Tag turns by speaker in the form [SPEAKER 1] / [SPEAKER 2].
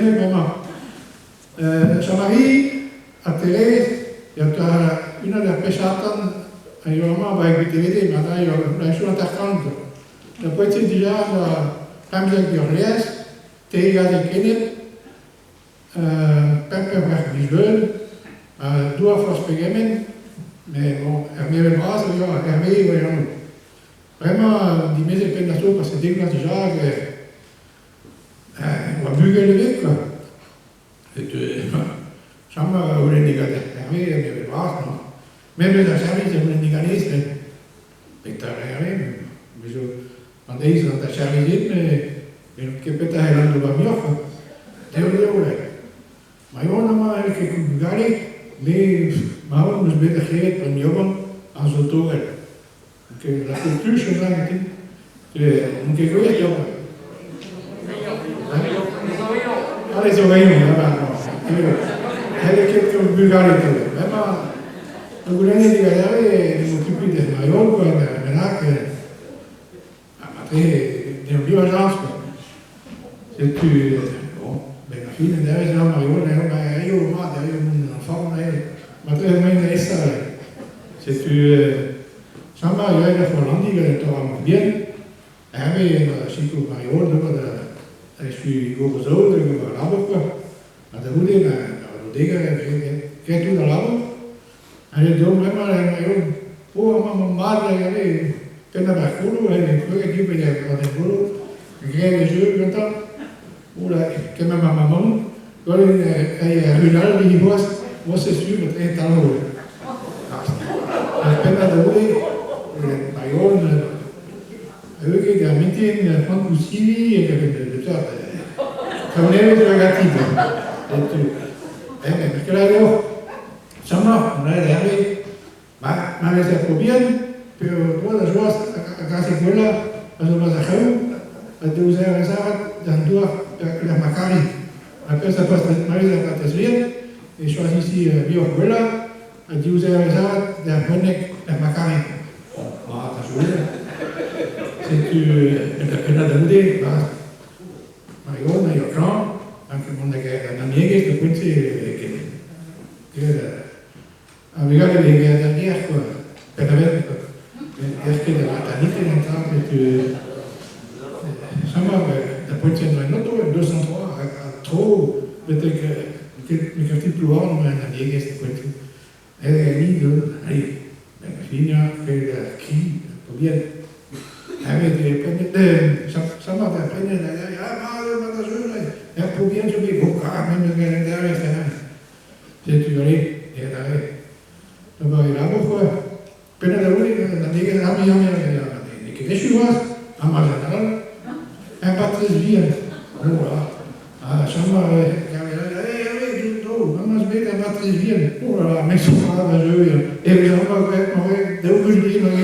[SPEAKER 1] Bremañ. Jean-Marie ha Thérèse ya unan er pechatan a yoa amañ ba Gwitevede ma da yoa chom hanter-kant. Da poent-se dija da 15 eur teir e kened, pemp eur c'hwec'h miz leun, douar forzh pegement, met bon, er mevel bras a yoa, Hervé e oa e anv. Bremañ dimezet penn ar pase dek vloaz dija hag oa bugel ebet kwa. Setu chom a c'houlenn digant Hervé mevel bras non. Memes ar servij a c'houlenn diganez met petra Hervé me zo an deiz gant ar servij dit met n'on ket petra c'hellan d'ober muioc'h kwa. Deo deo eo. Ma eo amañ n'hell ket kaout bugale, me ma on 'meus bet ar c'hlevet gant Yoban ar zotorel. La culture n'on ket gouiet deomp. Ah, les oreillons, là-bas, N'helle ket kaout bugale ken. Bremañ, o goulenne digant Hervé en em occuper des maillots, quoi, bennak. Ha matre, deomp div ajañs, quoi. Setu, bon, ben ar fin, en dervez eo Mario, eo, eo mat, eo mont en form, eo. Matre emaint aesañ, Setu, Samba a yae da Forlandi gant un torr bihan. Hervé en doa sikour Mario d'ober da echuiñ gourzaout hag ober labour kwa. Ha da c'houde na degas graet tout al labour. Ha deomp bremañ Mario, oh amañ emañ mat da Hervé, tennañ ar c'houloù, kroget eo bet gant ar gouloù, graet e jeu gantañ. Oula, kement ma mamm, gwelet ar un all evit c'hoazh, moa sur e talvo. Ar pennad a goude, Marion, a ket ar mintin c'hoant kousini hag a seurt traoù nevez zo ganti. Setu, eh, met ket eo, Samma, on aet Hervé, ma vez ar bihan, peogwir da joaz a gase gwellañ a zo barzh ar c'hraou, ha deus ar savet d'an douar lec'h ma kari. Ar pezh a pas ma vez ar vatezh vihan e choazisi bioc'h gwellañ ha diouzh ar savet d'ar gwenneg lec'h ma kari. Mat a joa. Setu ur pennad da goude, Marion a yoa klañv, hag mont da an amiegez da poent-se ket Ar vugale e vez graet er gêr kwa, penn-da-benn kwa. Ne ket da maternité gantañ setu Samañ da poent-se en oto en 203 ha tro betek n'eo ket Plouaran emañ an amiegez da poent-se. Ni allez, ben ar fin ya, ket ar ki, ar bihan. Ha met prenet Samañ da prenet ah mat eo mat da jeu er ploubian zo bet o kar memes gant an dervezh Setu aze, aet aze. D'ober e labour kwa. Pennad a voe an degouezh ar muiañ n'eo ket echu c'hoazh, amañ all. Un patrez vihan. Oh là. Ha chom a amañ bet un patrez vihan. Oh là là, mais son da jeu. E vez amañ daou vugel bihan.